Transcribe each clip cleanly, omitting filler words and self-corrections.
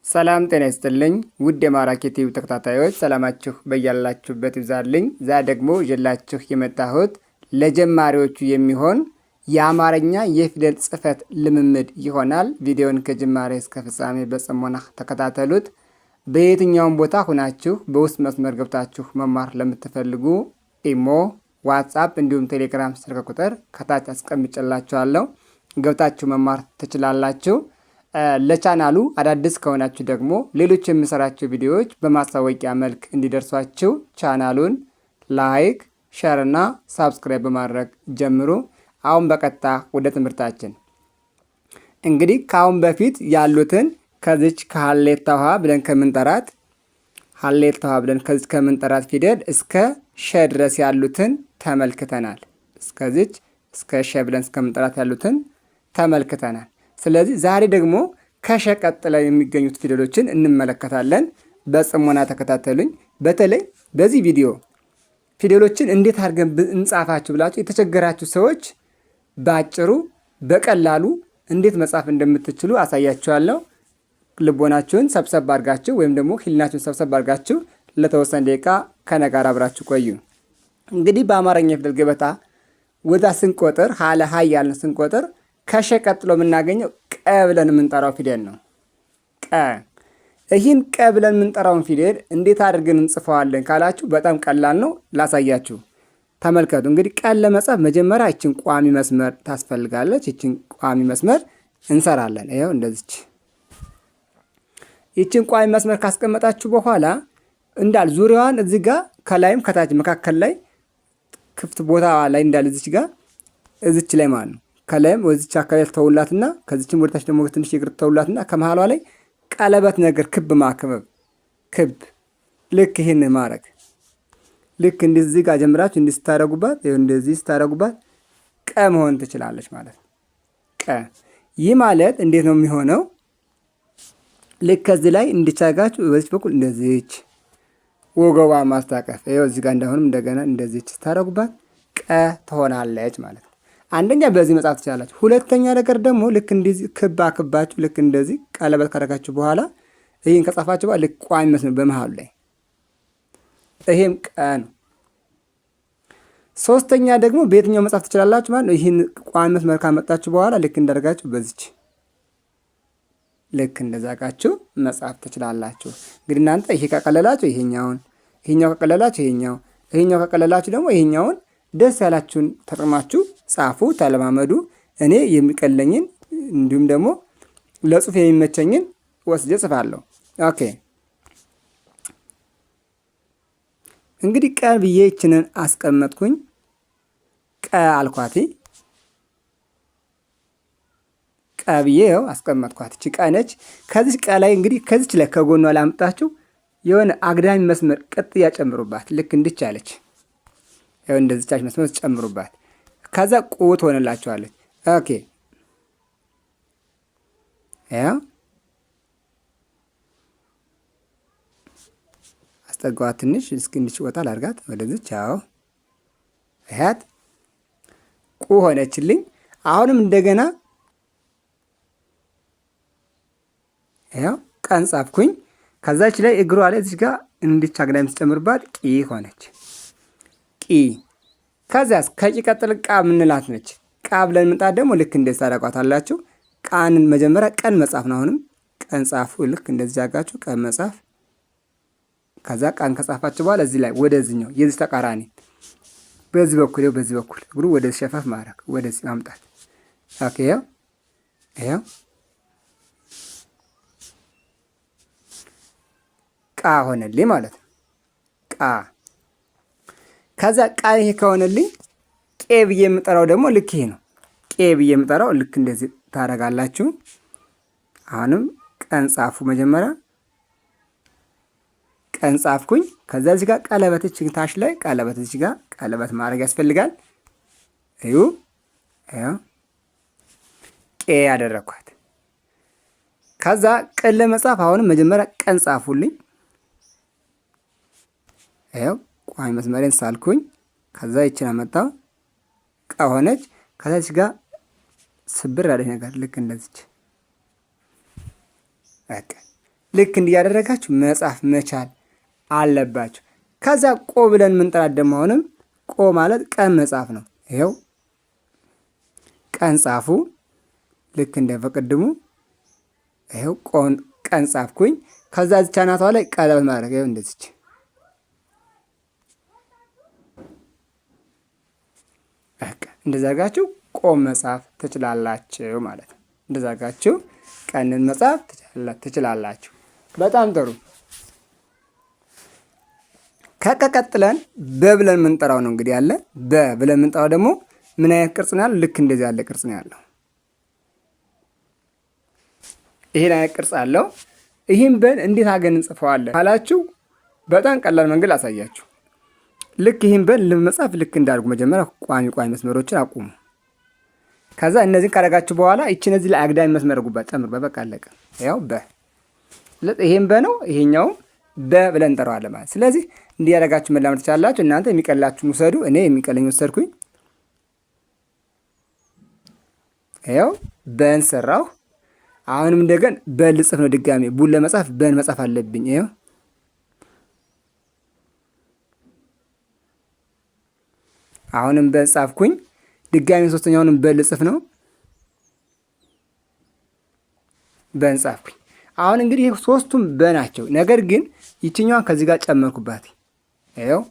ሰላም ጤና ይስጥልኝ ውድ የማራኪ ቲቪ ተከታታዮች ሰላማችሁ በያላችሁበት ይብዛልኝ። ዛሬ ደግሞ ይዤላችሁ የመጣሁት ለጀማሪዎቹ የሚሆን የአማርኛ የፊደል ጽሕፈት ልምምድ ይሆናል። ቪዲዮን ከጅማሬ እስከ ፍጻሜ በጽሞና ተከታተሉት። በየትኛውም ቦታ ሁናችሁ በውስጥ መስመር ገብታችሁ መማር ለምትፈልጉ ኢሞ፣ ዋትሳፕ እንዲሁም ቴሌግራም ስልክ ቁጥር ከታች አስቀምጬላችኋለሁ። ገብታችሁ መማር ትችላላችሁ። ለቻናሉ አዳዲስ ከሆናችሁ ደግሞ ሌሎች የምሰራቸው ቪዲዮዎች በማስታወቂያ መልክ እንዲደርሷችሁ ቻናሉን like፣ share እና subscribe በማድረግ ጀምሩ። አሁን በቀጥታ ወደ ትምህርታችን። እንግዲህ ከአሁን በፊት ያሉትን ከዚች ከሀሌታ ውሃ ብለን ከምንጠራት ሀሌታ ውሃ ብለን ከዚች ከምንጠራት ፊደል እስከ ሸ ድረስ ያሉትን ተመልክተናል። እስከዚች እስከ ሸ ብለን እስከምንጠራት ያሉትን ተመልክተናል። ስለዚህ ዛሬ ደግሞ ከሸ ቀጥለው የሚገኙት ፊደሎችን እንመለከታለን። በጽሞና ተከታተሉኝ። በተለይ በዚህ ቪዲዮ ፊደሎችን እንዴት አድርገን እንጻፋችሁ ብላችሁ የተቸገራችሁ ሰዎች በአጭሩ በቀላሉ እንዴት መጻፍ እንደምትችሉ አሳያችኋለሁ። ልቦናችሁን ሰብሰብ አድርጋችሁ ወይም ደግሞ ሕሊናችሁን ሰብሰብ አድርጋችሁ ለተወሰነ ደቂቃ ከእኔ ጋር አብራችሁ ቆዩ። እንግዲህ በአማርኛ የፊደል ገበታ ወዳ ስንቆጥር ሀለ ሀ እያልን ስንቆጥር ከሸ ቀጥሎ የምናገኘው ቀ ብለን የምንጠራው ፊደል ነው። ቀ ይህን ቀ ብለን የምንጠራውን ፊደል እንዴት አድርገን እንጽፈዋለን ካላችሁ በጣም ቀላል ነው። ላሳያችሁ፣ ተመልከቱ። እንግዲህ ቀን ለመጻፍ መጀመሪያ ይችን ቋሚ መስመር ታስፈልጋለች። ይችን ቋሚ መስመር እንሰራለን። ይኸው እንደዚች ይችን ቋሚ መስመር ካስቀመጣችሁ በኋላ እንዳል ዙሪያዋን እዚህ ጋር ከላይም ከታች መካከል ላይ ክፍት ቦታ ላይ እንዳል እዚች ጋር እዚች ላይ ማለት ነው ከላይም ወዚች አካባቢ ተውላትና ከዚችም ወደታች ደግሞ ትንሽ እግር ተውላትና ከመሃሏ ላይ ቀለበት ነገር ክብ ማክበብ ክብ ልክ ይህን ማድረግ ልክ እንደዚህ ጋር ጀምራችሁ እንዲህ ስታረጉባት እንደዚህ ስታረጉባት ቀ መሆን ትችላለች ማለት ነው። ቀ ይህ ማለት እንዴት ነው የሚሆነው? ልክ ከዚህ ላይ እንዲቻጋችሁ በዚች በኩል እንደዚች ወገቧ ማስታቀፍ ይኸው እዚህ ጋር እንዳሁንም እንደገና እንደዚች ስታረጉባት ቀ ትሆናለች ማለት ነው። አንደኛ በዚህ መጻፍ ትችላላችሁ። ሁለተኛ ነገር ደግሞ ልክ እንደዚህ ክብ አክባችሁ ልክ እንደዚህ ቀለበት ካደረጋችሁ በኋላ ይህን ከጻፋችሁ በኋላ ልክ ቋሚ መስመር በመሃሉ ላይ ይሄም ቀ ነው። ሶስተኛ ደግሞ በየትኛው መጻፍ ትችላላችሁ ማለት ነው። ይህን ቋሚ መስመር ካመጣችሁ በኋላ ልክ እንዳደርጋችሁ በዚች ልክ እንደዛጋችሁ መጻፍ ትችላላችሁ። እንግዲህ እናንተ ይሄ ከቀለላችሁ ይሄኛውን፣ ይሄኛው ከቀለላችሁ ይሄኛው፣ ይሄኛው ከቀለላችሁ ደግሞ ይሄኛውን ደስ ያላችሁን ተጠቅማችሁ ጻፉ፣ ተለማመዱ። እኔ የሚቀለኝን እንዲሁም ደግሞ ለጽሁፍ የሚመቸኝን ወስጄ ጽፋለሁ። Okay እንግዲህ ቀ ብዬ ይችንን አስቀመጥኩኝ። ቀ አልኳት። ቀ ብዬ ይኸው አስቀመጥኳት። እቺ ቀ ነች። ከዚች ቀ ላይ እንግዲህ ከዚች ላይ ከጎኗ ላምጣችሁ የሆነ አግዳሚ መስመር ቅጥያ ጨምሩባት። ልክ እንድች አለች። ይኸው እንደዚቻች መስመር ጨምሩባት። ከዛ ቁ ትሆንላችኋለች። Okay ያው አስጠጋዋት ትንሽ እስኪ እንዲች ወጣ ላድርጋት ወደዚች። አዎ ይያት ቁ ሆነችልኝ። አሁንም እንደገና ያው ቀን ጻፍኩኝ። ከዛች ላይ እግሯ ላይ እዚች ጋር እንዲች አግዳሚ ስጨምርባት ቂ ሆነች። ቂ ከዚያስ ከቂ ቀጥል ቃ ምንላት ነች። ቃ ብለን ምንጣት ደግሞ ልክ እንደዚህ ታደርጓታላችሁ። ቃንን መጀመሪያ ቀን መጻፍ ነው። አሁንም ቀን ጻፉ። ልክ እንደዚህ አድርጋችሁ ቀን መጻፍ። ከዛ ቀን ከጻፋችሁ በኋላ እዚህ ላይ ወደዚህኛው የዚህ ተቃራኒ በዚህ በኩል ይኸው፣ በዚህ በኩል እግሩ ወደዚህ ሸፈፍ ማድረግ ወደዚህ ማምጣት። Okay ይኸው ይኸው ቃ ሆነልኝ ማለት ነው። ቃ ከዛ ቃ ይሄ ከሆነልኝ ቄ ብዬ የምጠራው ደግሞ ልክ ይሄ ነው። ቄ ብዬ የምጠራው ልክ እንደዚህ ታደርጋላችሁ። አሁንም ቀን ጻፉ። መጀመሪያ ቀን ጻፍኩኝ። ከዛ እዚህ ጋር ቀለበት ታች ላይ ቀለበት እዚህ ጋር ቀለበት ማድረግ ያስፈልጋል። እዩ እዩ ቄ ያደረግኳት። ከዛ ቀን ለመጻፍ አሁንም መጀመሪያ ቀን ጻፉልኝ። ይኸው ቋሚ መስመሬን ሳልኩኝ። ከዛ ይችን አመጣው ቀ ሆነች። ከዛች ጋር ስብር ያለች ነገር ልክ እንደዚች በቃ ልክ እንዲያደረጋችሁ መጻፍ መቻል አለባችሁ። ከዛ ቆ ብለን የምንጠራት ደግሞ አሁንም ቆ ማለት ቀን መጻፍ ነው። ይኸው ቀን ጻፉ። ልክ እንደ በቅድሙ ይኸው ቀን ጻፍኩኝ። ከዛ እዚች አናቷ ላይ ቀለበት ማድረግ ይኸው እንደዚች በቃ እንደዛ አድርጋችሁ ቆ መጻፍ ትችላላችሁ ማለት ነው። እንደዛ አድርጋችሁ ቀንን መጻፍ ትችላላችሁ። በጣም ጥሩ። ከቀቀጥለን በ ብለን የምንጠራው ነው እንግዲህ ያለ በ ብለን የምንጠራው ደግሞ ምን አይነት ቅርጽ ነው ያለው? ልክ እንደዚህ ያለ ቅርጽ ነው ያለው። ይሄን አይነት ቅርጽ አለው። ይህን በን እንዴት አገን እንጽፈዋለን ካላችሁ በጣም ቀላል መንገድ ላሳያችሁ። ልክ ይህን በን ለመጻፍ ልክ እንዳድርጉ መጀመሪያ ቋሚ ቋሚ መስመሮችን አቁሙ። ከዛ እነዚህን ካደረጋችሁ በኋላ ይቺ እነዚህ ላይ አግዳሚ መስመር ጉባ ጨምር። በቃ አለቀ። ያው በ ይሄን በ ነው፣ ይሄኛው በ ብለን እንጠራዋለን ማለት። ስለዚህ እንዲህ ያደረጋችሁ መላመድ ትችላላችሁ። እናንተ የሚቀላችሁን ውሰዱ። እኔ የሚቀለኝ ወሰድኩኝ። ይኸው በን ሰራሁ። አሁንም እንደገን በን ልጽፍ ነው ድጋሜ። ቡን ለመጻፍ በን መጻፍ አለብኝ። ይኸው አሁንም በን ጻፍኩኝ። ድጋሜ ሶስተኛውንም በን ልጽፍ ነው። በን ጻፍኩኝ። አሁን እንግዲህ ሶስቱም በ ናቸው። ነገር ግን ይችኛዋን ከዚህ ጋር ጨመርኩባት። ይኸው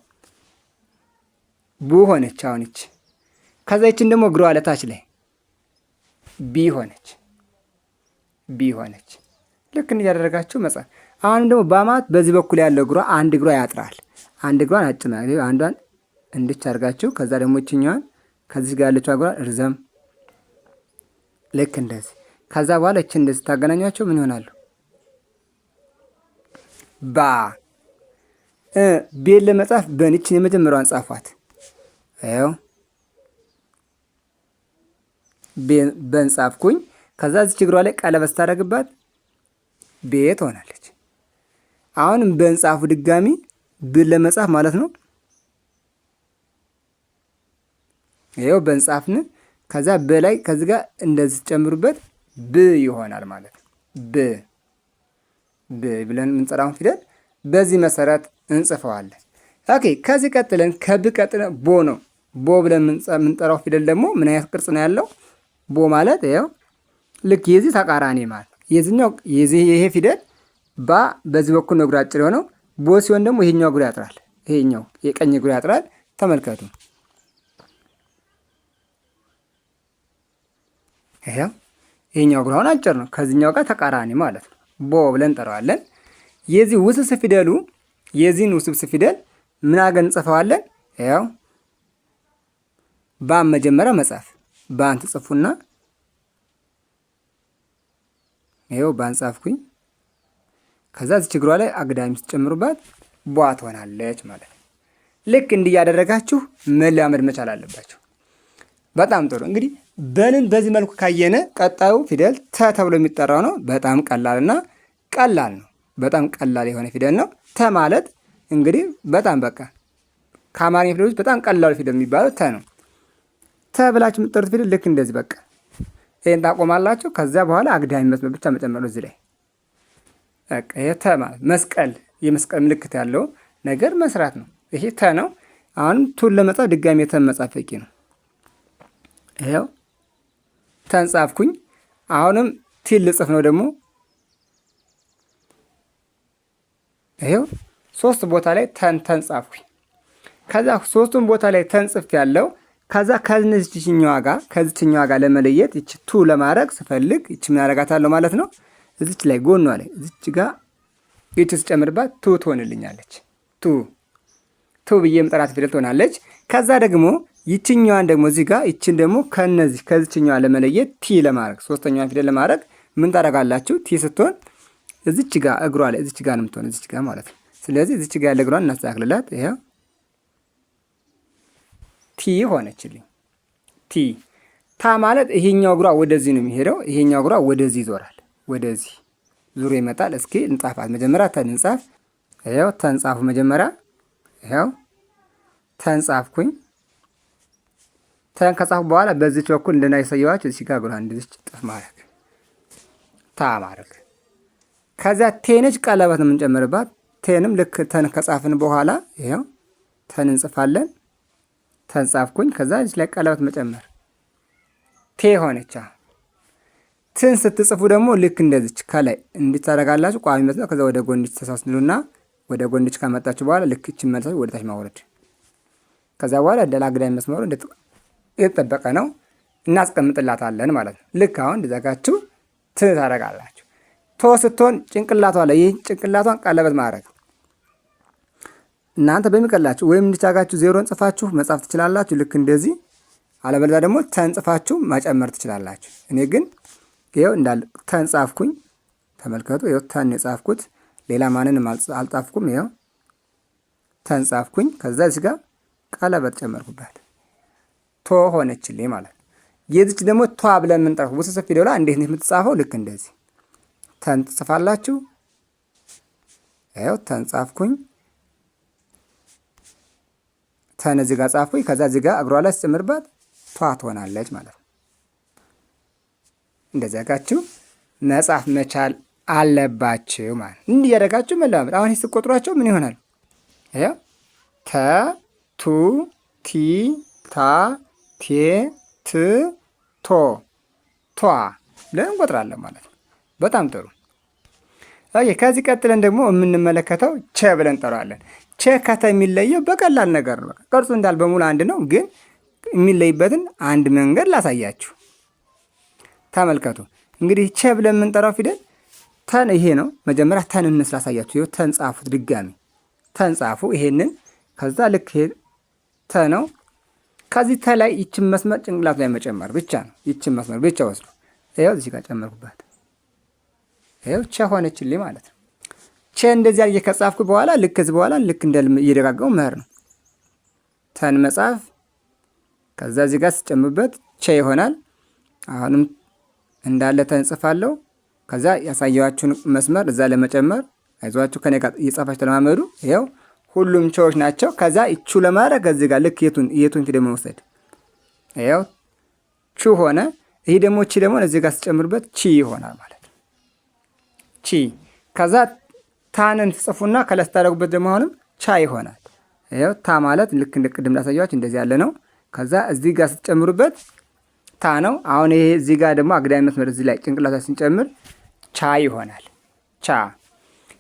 ቡ ሆነች። አሁን ይች ከዛ ይችን ደግሞ እግሯ ለታች ላይ ቢ ሆነች። ቢ ሆነች። ልክ እንዲያደረጋችሁ መጻፍ። አሁንም ደግሞ በማት በዚህ በኩል ያለው እግሯ አንድ እግሯ ያጥራል። አንድ እግሯን አጭማ አንዷን እንድች አድርጋችሁ ከዛ ደግሞ ይችኛዋን ከዚህ ጋር ያለችው እግሯን እርዘም ልክ እንደዚህ። ከዛ በኋላ ይችን እንደዚህ ታገናኟቸው ምን ይሆናሉ? ባ ቤን ለመጻፍ በን ይችን የመጀመሪያዋን ጻፏት። ይኸው በን ጻፍኩኝ። ከዛ እዚች እግሯ ላይ ቀለበት ስታደርግባት ቤት ሆናለች። አሁንም በን ጻፉ ድጋሚ ብን ለመጻፍ ማለት ነው። ይኸው በን ጻፍን። ከዛ በላይ ከዚህ ጋር እንደዚህ ጨምሩበት ብ ይሆናል ማለት ነው። ብ ብ ብለን የምንጠራውን ፊደል በዚህ መሰረት እንጽፈዋለን። Okay ከዚህ ቀጥለን ከብ ቀጥለን ቦ ነው። ቦ ብለን የምንጠራው ፊደል ደግሞ ምን አይነት ቅርጽ ነው ያለው? ቦ ማለት ይኸው ልክ የዚህ ተቃራኒ ማለት ነው። የዚህኛው የዚህ ይሄ ፊደል ባ በዚህ በኩል ነው እግሩ አጭር የሆነው። ቦ ሲሆን ደግሞ ይሄኛው እግሩ ያጥራል። ይሄኛው የቀኝ እግሩ ያጥራል። ተመልከቱ። ይሄው ይሄኛው እግሩ አሁን አጭር ነው፣ ከዚህኛው ጋር ተቃራኒ ማለት ነው። ቦ ብለን እንጠራዋለን። የዚህ ውስብስብ ፊደሉ የዚህን ውስብስብ ፊደል ምን አድርገን እንጽፈዋለን? ያው ባን መጀመሪያ መጻፍ ባን ትጽፉና ይኸው ባን ጻፍኩኝ። ከዛ እዚች እግሯ ላይ አግዳሚ ስትጨምሩባት ቧ ትሆናለች ማለት ነው። ልክ እንዲህ እያደረጋችሁ መላመድ መቻል አለባችሁ። በጣም ጥሩ። እንግዲህ በንን በዚህ መልኩ ካየነ ቀጣዩ ፊደል ተ ተብሎ የሚጠራው ነው። በጣም ቀላልና ቀላል ነው። በጣም ቀላል የሆነ ፊደል ነው። ተ ማለት እንግዲህ በጣም በቃ ከአማርኛ ፊደሎች በጣም ቀላሉ ፊደል የሚባለው ተ ነው። ተ ብላችሁ የምትጠሩት ፊደል ልክ እንደዚህ በቃ ይሄን ታቆማላችሁ። ከዚያ በኋላ አግዳሚ መስመር ብቻ መጨመር እዚህ ላይ በቃ ይሄ ተ ማለት መስቀል፣ የመስቀል ምልክት ያለው ነገር መስራት ነው። ይሄ ተ ነው። አሁንም ቱን ለመጻፍ ድጋሚ የተን መጻፍ በቂ ነው። ይኸው ተን ጻፍኩኝ። አሁንም ቲን ልጽፍ ነው ደግሞ ይኸው ሶስት ቦታ ላይ ተን ተን ጻፍኩኝ። ከዛ ሶስቱን ቦታ ላይ ተን ጽፍ ያለው ከዛ ከዚችኛዋ ጋር ከዚችኛዋ ጋር ለመለየት ይቺ ቱ ለማድረግ ስፈልግ ይቺ ምን አደርጋታለሁ ማለት ነው። እዚች ላይ ጎኗ ላይ እዚች ጋር ይቺ ስጨምርባት ቱ ትሆንልኛለች። ቱ ቱ ብዬ የምጠራት ፊደል ትሆናለች። ከዛ ደግሞ ይችኛዋን ደግሞ እዚህ ጋር ይችን ደግሞ ከነዚህ ከዚችኛዋ ለመለየት ቲ ለማድረግ ሶስተኛዋን ፊደል ለማድረግ ምን ታደርጋላችሁ? ቲ ስትሆን እዚች ጋር እግሯ ላይ እዚች ጋር ነው የምትሆን፣ እዚች ጋር ማለት ነው። ስለዚህ እዚች ጋር ያለ እግሯን እናስተካክልላት። ይኸው ቲ ሆነችልኝ። ቲ ታ ማለት ይሄኛው እግሯ ወደዚህ ነው የሚሄደው። ይሄኛው እግሯ ወደዚህ ይዞራል፣ ወደዚህ ዙሮ ይመጣል። እስኪ እንጻፋት መጀመሪያ ተን እንጻፍ። ይኸው ተንጻፉ መጀመሪያ። ይኸው ተንጻፍኩኝ። ተን ከጻፍኩ በኋላ በዚች በኩል እንደናይሰየዋችሁ እዚህ ጋር እግሯን እንደዚች ጥፍ ማድረግ ታ ማድረግ። ከዚያ ቴ ነች ቀለበት ነው የምንጨምርባት። ቴንም ልክ ተን ከጻፍን በኋላ ይኸው ተን እንጽፋለን። ተን ጻፍኩኝ። ከዛ ላይ ቀለበት መጨመር ቴ ሆነች። ትን ስትጽፉ ደግሞ ልክ እንደዚች ከላይ እንድታደርጋላችሁ ቋሚ መስመር፣ ከዛ ወደ ጎን ተሳስሉና ወደ ጎን ካመጣችሁ በኋላ ልክ እችን መልሳችሁ ወደ ታች ማውረድ። ከዛ በኋላ እንደ መስመሩ የተጠበቀ ነው እናስቀምጥላታለን ማለት ነው። ልክ አሁን እንደዛጋችሁ ት ታደርጋላችሁ። ቶ ስትሆን ጭንቅላቷ ላይ ይህ ጭንቅላቷን ቀለበት ማድረግ እናንተ በሚቀላችሁ ወይም እንድቻጋችሁ ዜሮን ጽፋችሁ መጻፍ ትችላላችሁ። ልክ እንደዚህ አለበለዚያ ደግሞ ተንጽፋችሁ መጨመር ትችላላችሁ። እኔ ግን ይኸው እንዳለ ተንጻፍኩኝ። ተመልከቱ፣ ይኸው ተን የጻፍኩት ሌላ ማንንም አልጻፍኩም። ይኸው ተንጻፍኩኝ። ከዛ እዚህ ጋር ቀለበት ጨመርኩበት ቶ ሆነችልኝ ማለት ነው። የዚች ደግሞ ቷ ብለን የምንጠራው ውስብስብ ፊደሏ እንዴት ነው የምትጻፈው? ልክ እንደዚህ ተን ትጽፋላችሁ። ይኸው ተንጻፍኩኝ። ተን እዚህ ጋር ጻፍኩኝ። ከዛ እዚህ ጋር እግሯ ላይ ስጨምርባት ቷ ትሆናለች ማለት ነው። እንደዚህ አድርጋችሁ መጻፍ መቻል አለባችሁ ማለት ነው። እንዲህ እያደረጋችሁ መለማመድ። አሁን ስትቆጥሯቸው ምን ይሆናል? ይኸው ተ ቱ ቲ ታ ቴ ት ቶ ቷ ብለን እንቆጥራለን ማለት ነው። በጣም ጥሩ። Okay ከዚህ ቀጥለን ደግሞ የምንመለከተው ቸ ብለን እንጠራዋለን። ቸ ከተ የሚለየው በቀላል ነገር ነው። ቅርጹ እንዳል በሙሉ አንድ ነው፣ ግን የሚለይበትን አንድ መንገድ ላሳያችሁ። ተመልከቱ እንግዲህ ቸ ብለን የምንጠራው ፊደል ተን ይሄ ነው። መጀመሪያ ተን እንስ ላሳያችሁ። ይኸው ተን ጻፉት፣ ድጋሚ ተን ጻፉ። ይሄንን ከዛ ልክ ተ ነው። ከዚህ ተላይ ይችን መስመር ጭንቅላቱ ላይ መጨመር ብቻ ነው። ይችን መስመር ብቻ ወስዶ ይኸው እዚህ ጋር ጨመርኩባት። ይኸው ቸ ሆነችልኝ ማለት ነው። ቸ እንደዚያ አድርጌ ከጻፍኩ በኋላ ልክ እዚህ በኋላ ልክ እንደ እየደጋገሙ መሄድ ነው። ተን መጻፍ ከዛ እዚህ ጋር ስጨምርበት ቸ ይሆናል። አሁንም እንዳለ ተንጽፋለሁ። ከዛ ያሳየኋችሁን መስመር እዛ ለመጨመር አይዟችሁ ከኔ ጋር እየጻፋችሁ ተለማመዱ። ይኸው ሁሉም ቸዎች ናቸው። ከዛ ቹ ለማድረግ እዚህ ጋር ልክ የቱን ፊደል መውሰድ ይኸው ቹ ሆነ። ይህ ደግሞ ቺ ደግሞ እዚህ ጋር ስጨምርበት ቺ ይሆናል ማለት ነው። ቺ ከዛ ታንን ትጽፉና ከላይ ስታደርጉበት ደግሞ አሁንም ቻ ይሆናል። ይኸው ታ ማለት ልክ እንደ ቅድም እንዳሳየኋችሁ እንደዚህ ያለ ነው። ከዛ እዚህ ጋር ስትጨምሩበት ታ ነው። አሁን ይሄ እዚህ ጋር ደግሞ አግዳሚ መስመር እዚህ ላይ ጭንቅላቷ ስንጨምር ቻ ይሆናል። ቻ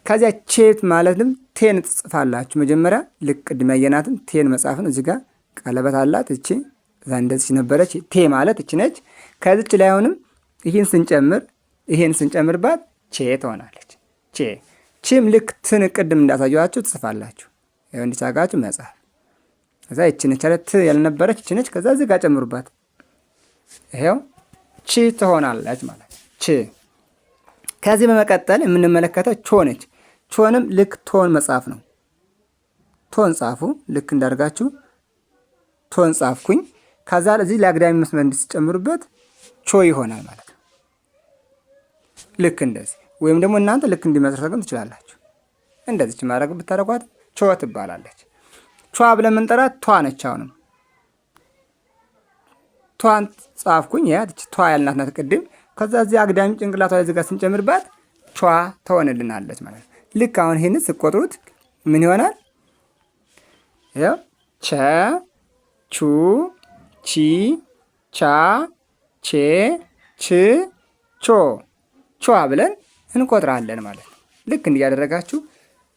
ከዚያ ቼት ማለትም ቴን ትጽፋላችሁ። መጀመሪያ ልክ ቅድም ያየናትን ቴን መጻፍን እዚህ ጋር ቀለበት አላት እቺ እዛ እንደዚች ነበረች። ቴ ማለት እቺ ነች። ከዚች ላይ አሁንም ይህን ስንጨምር ይሄን ስንጨምርባት ቼ ትሆናለች። ቼ ቺም ልክ ትን ቅድም እንዳሳየኋችሁ ትጽፋላችሁ። ይኸው እንዲቻጋችሁ መጻፍ ከዛ ይቺ ነች አለ ት ያልነበረች እቺ ነች። ከዛ እዚህ ጋር ጨምሩባት። ይሄው ቺ ትሆናለች ማለት ቺ። ከዚህ በመቀጠል የምንመለከተው ቾ ነች። ቾንም ልክ ቶን መጻፍ ነው። ቶን ጻፉ። ልክ እንዳርጋችሁ ቶን ጻፍኩኝ። ከዛ እዚህ ለአግዳሚ መስመር እንድትጨምሩበት ቾ ይሆናል ማለት ነው። ልክ እንደዚህ ወይም ደግሞ እናንተ ልክ እንዲመስረትም ትችላላችሁ። እንደዚች ማድረግ ብታደርጓት ቾ ትባላለች። ቿ ብለን የምንጠራት ቷ ነች። አሁንም ቷን ጻፍኩኝ። ያ ቷ ያልናት ናት ቅድም። ከዛ እዚህ አግዳሚ ጭንቅላቷ ላይ ጋር ስንጨምርባት ቿ ትሆንልናለች ማለት ነው። ልክ አሁን ይህንን ስቆጥሩት ምን ይሆናል? ያው ቸ ቹ ቺ ቻ ቼ ች ቾ ቿ ብለን እንቆጥራለን ማለት ነው። ልክ እንዲህ ያደረጋችሁ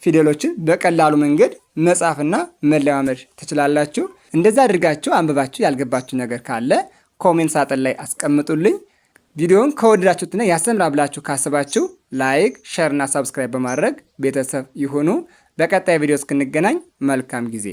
ፊደሎችን በቀላሉ መንገድ መጻፍና መለማመድ ትችላላችሁ። እንደዛ አድርጋችሁ አንብባችሁ ያልገባችሁ ነገር ካለ comment ሳጥን ላይ አስቀምጡልኝ። ቪዲዮውን ከወደዳችሁትና ያስተምራል ብላችሁ ካስባችሁ like፣ share እና subscribe በማድረግ ቤተሰብ ይሁኑ። በቀጣይ ቪዲዮ እስክንገናኝ መልካም ጊዜ።